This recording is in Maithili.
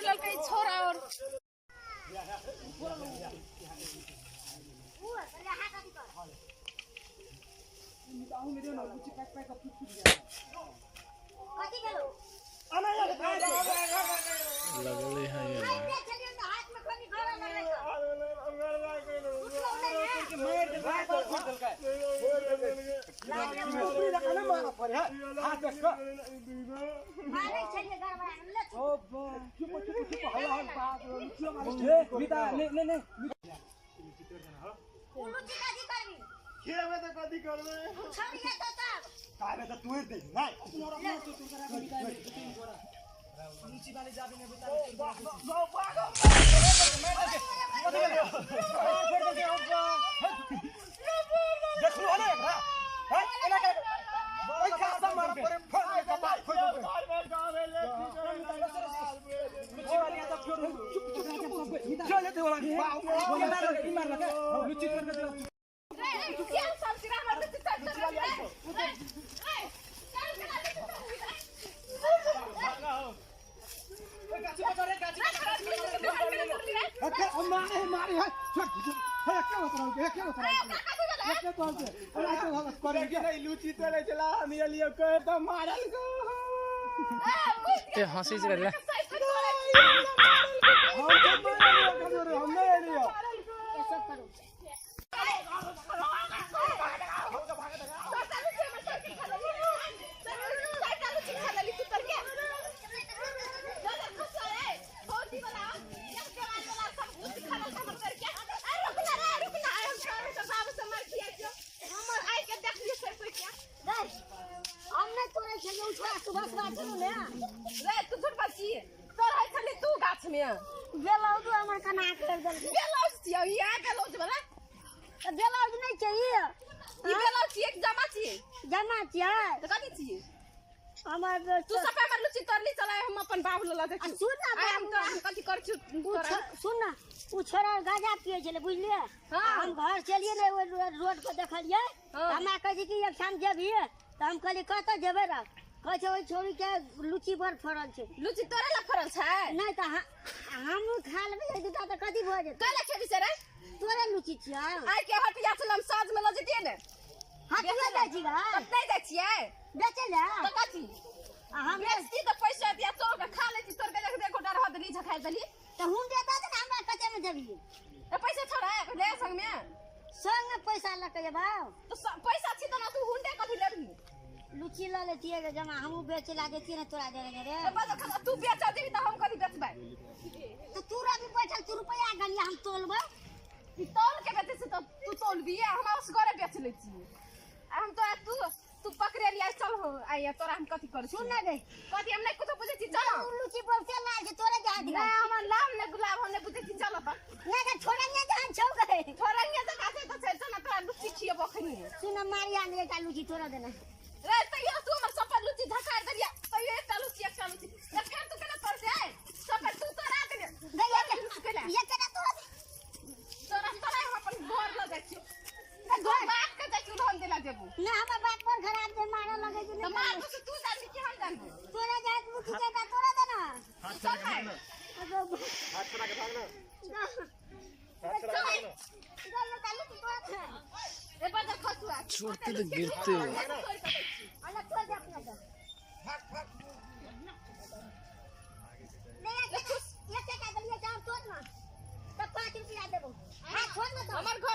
लेलकै छोरा और लगले है ये। ए हंसी से कर ले। तू सब हमर लुची तोड़ली चला हम अपन बाबू लला देखी सुन ना आइ हम तो हम कथी कर छी सुन ना उ छोरा गाजा पिए छले बुझलिए। हां हम घर चलिए ने ओइ रोड पर देखलिए। हाँ। हमरा कहै छै कि एक ठाम जेबही त हम कहलिए कतऽ जेबै रे। कहै छै ओइ छोरी के लुची बड़ फड़ल छै। लुची तोरे ला फड़ल छै? नहीं त हमहूँ खा लेबै एक दूटा त कथी भऽ जेतै। कैला खेबी से रे? तोरे लुची छियै। आइ के हटिया छल हम साँझ में लऽ जैतियै ने। हटिया जाइ छी गे? तब नहीं जाइ छियै। बेचै लए? तऽ कथी? आ हम बेचती तऽ पैसा दिया चोर के खा लै छी तोर के देख देखो डर हद ली झखाइ देली। त हुन देता त हमरा कते में देबही? ए पैसा छोड़ा ले संग में। संग में पैसा लऽ के जेबौ? तो पैसा छी त ना तू हुंडे कथी लेबही? लुची लऽ लेतियै गे जमा हमहूँ बेचे ला देतियै ने तोरा देने रे। ए बाजो खा तू बेच देबी त हम कथी बेचबै? त तू रवि बैठल तू रुपया गनिया हम तोलबै। ई तौल के बेचै छी त तू तौलबी आ हम असगरे बेच लै छी। आ हम तोरा तू तू पकड़े लिया चल हो आइया तोरा हम कथी करै छी? सुन ना गे। कथी हम नहीं कुछो बुझै छी चल। उ लुची बहुते लाल छै तोरे जहाँ दिखा। नहीं हमर लाल ने गुलाब हम नहीं बुझै छी चल त। नहीं त छोड़निया जहाँ छौ गे। छोड़निया जहाँ छै त छै चल ना तोरा लुची खियेबो अखनी। सुन ना मारिया ने एकटा लुची तोरा देना। रे तैयो तू हमर सब पर लुची झकारि देलिया तैयो एकटा लुची एकटा लुची। रे फेर तू केना तोड़ दे? सब पर तू तोड़ा देले। गई तोड़ लुची केना? ये केना तोड़ा दे? तोरा तोरा हम अपन घर लऽ जाइ छियौ। तोर बाप के जाइ छियौ धन देला जेबू। ना हमर बाप पर खराब दे मारे लगे छै। त मार तो तू जानबी कि हम जानबू? तोरा जात लुची के तोरा देना। तू चल भाई। हाथ छोड़ा के भाग ना, हाथ छोड़ा के भाग ना। ए बाजर खसुआ। छोड़ते तो गिरते हो। हमर घर